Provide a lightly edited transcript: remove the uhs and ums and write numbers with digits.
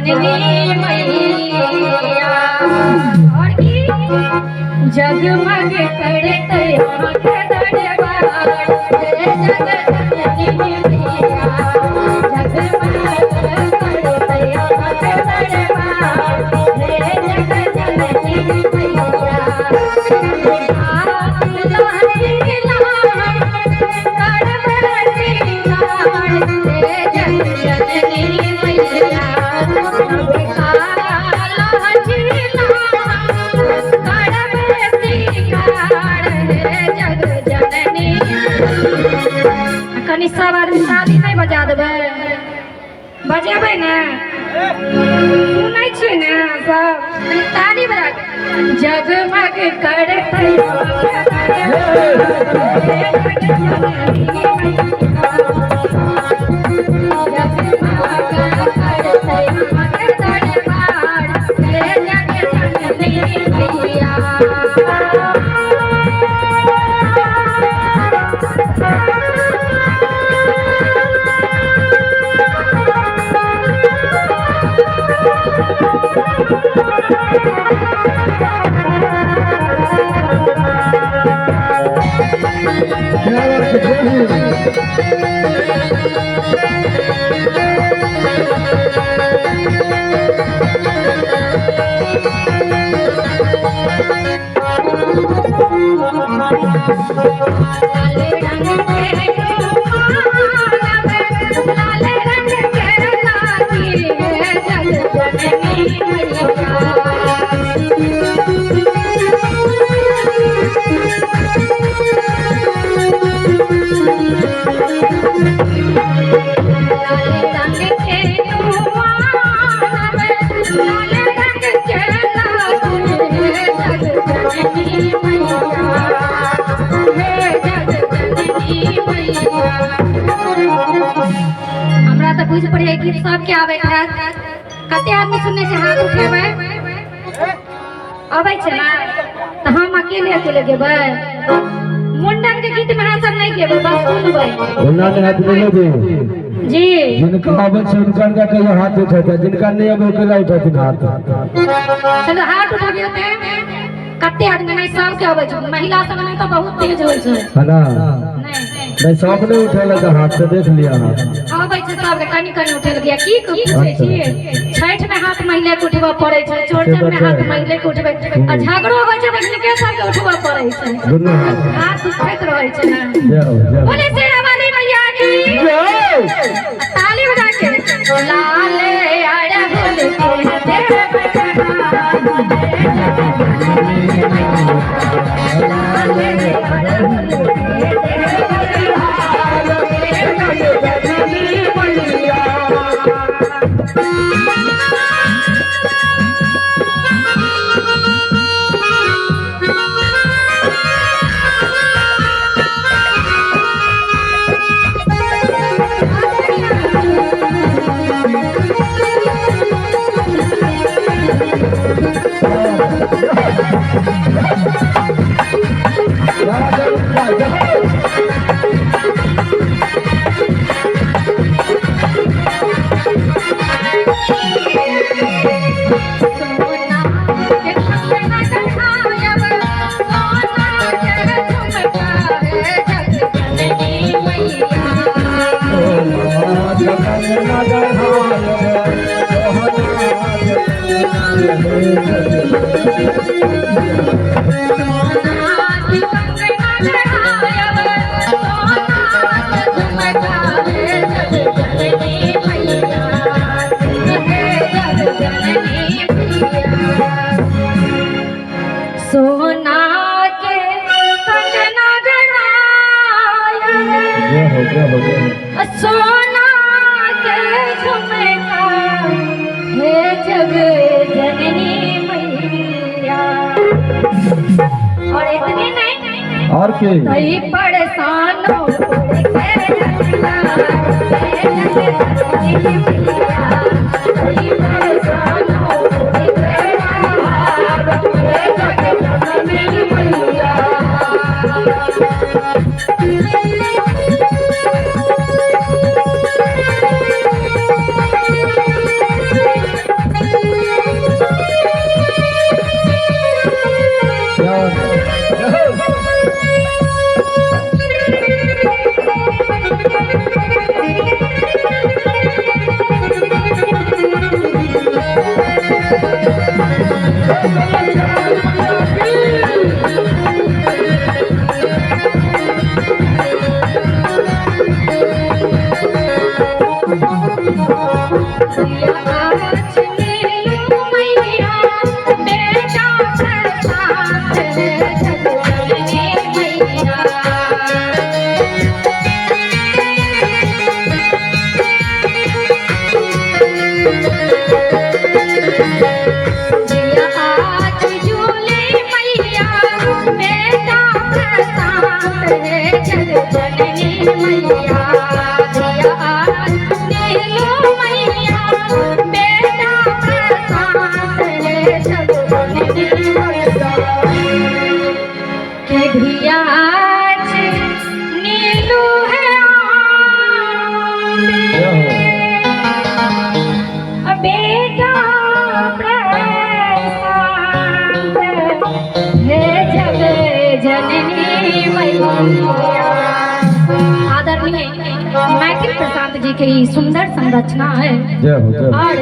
जननी मैया। और की जगमग करते आँख दरबार हे जग जननी मैया। जगमग करते आँख दरबार हे जग जननी मैया। कनि सब आदमी ताली नहि बजा देबै? बजेबै ने? सुनै छियै ने सब? कनि ताली बजा। जगमग करते क्या बात है, जय हो। लाल रंग के लाल रंग के लागी हे जग जननी मैया। लाल रंग के लाल रंग के लागी हे जग जननी मैया, हे जग जननी मैया। हमरा तऽ बुझि पड़ैए गीत सबके आबैत हैत। कते आदमी सुनने छै? हाथ उठेबै। अबै छै ने? तऽ हम अकेले अकेले गेबै। मुंडन के गीत में अहाँ सब नहि गेबै, बस सुनबै। ओना ने हाथ मिले दे। जी। जिनका आबै छै हुनका हुनका कहियो हाथ उठेतै, जिनका नहि अबै ओकरा उठेथिन हाथ। चलो, हाथ उठबियौ ते कते आदमी। नहि, सबके अबै छै। महिला सब नहि तऽ बहुत तेज होइ छै। है ना? नहि। नहीं, सब नहीं उठेलक हाथ से, देख लिया हाथ। अबै छै सबके, कनि कनि उठेल गया। की पूछै छियै? छठि में हाथ महिला के उठबऽ पड़ै छै, चौड़चन में हाथ महिला के उठबै आ झगड़ो होइ छै तऽ हिनके सबके उठबऽ पड़ै छै। दुनू हाथ। हाथ उठैत रहै छै ने। जय हो, जय हो। बोले शेरावाली मैया की। जय। ताली बजा के। लाल अड़हुल के देव लाल अड़हुल के देव मैया। सोना के कंगना गढ़ायब, सोना के झुमका हे जग जननी मैया। सोना के कंगना गढ़ायब, सोना के झुमका हे जग जननी मैया, हे जग जननी मैया। सोना के कंगना गढ़ायब, जय हो, जय हो, जय हो। सोना के झुमका हे जग जननी मैया। और इतने नहीं। और के? कई परेशानो के हे जग जननी मैया। कई परेशानो के हे जग जननी मैया। मैया बेटा प्रशांत है जगजननी मैया। जिया आज झूले मैया बेटा प्रशांत है जगजननी मैया। जिया आज नीलू मैया बेटा प्रशांत है जगजननी मैया। के धिया आज नीलू है आंबे, बेटा प्रशांत हे जग जननी मैया। आदरणीय मैथिल प्रशांत जी के ई सुंदर संरचना है जय हो, जय हो। और